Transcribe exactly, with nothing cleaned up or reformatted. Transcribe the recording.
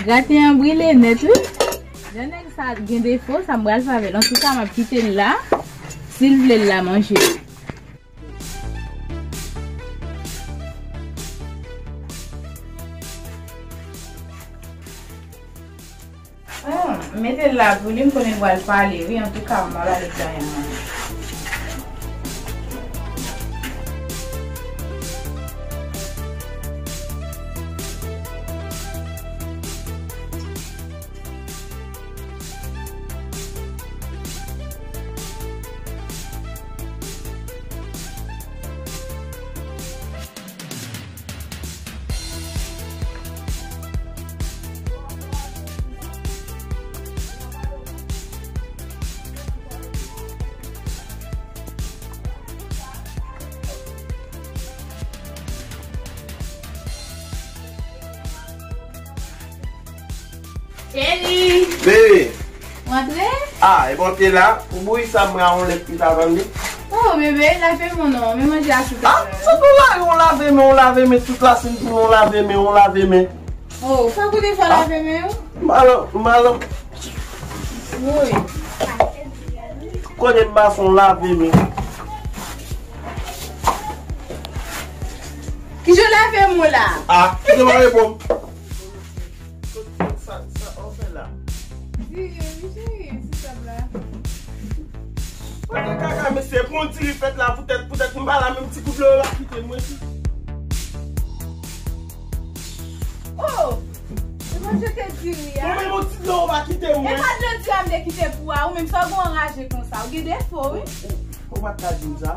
Graten an brile nèt, wi. Jan nèg sa gen defo, sa m pral fè avè l. Antouka, m ap kite l la. Si l vle l la manje. Hmm, m mete l la pou li, m konnen l pral pale, wi. Antouka, m pa pale de anyen, non. Cheri! Bebe! W antre? Ah, e bon te la. Ou bouyi sa m rawon lèt pita tande. Oh, bebe, lave men w non. Men manje a sou tab la. Ah, sa pou lave, on lave men, on lave men, tout la sin pou on lave men, on lave men. Oh, fè koute fò lave men w. Malan, malan. Woy. Kote m pa son lave men. Kijan lave men w la? Ah, kite m reponn. Sa, sa, sa, w fè la. Di, wi, cheri, sou tab la. Mwen gen kaka, mesye, pran ti rifèt la, poutèt, poutèt m pa la, menm ti kout dlo yo la kite mwen. Oh! Se mwen je te diri a. Mwen menm yon ti dlo yo pa kite mwen. E pa dlo diri a m te kite pou a, ou menm sa w gen anraje konsa, ou gen defo, wi. Ou pa t ka di m sa.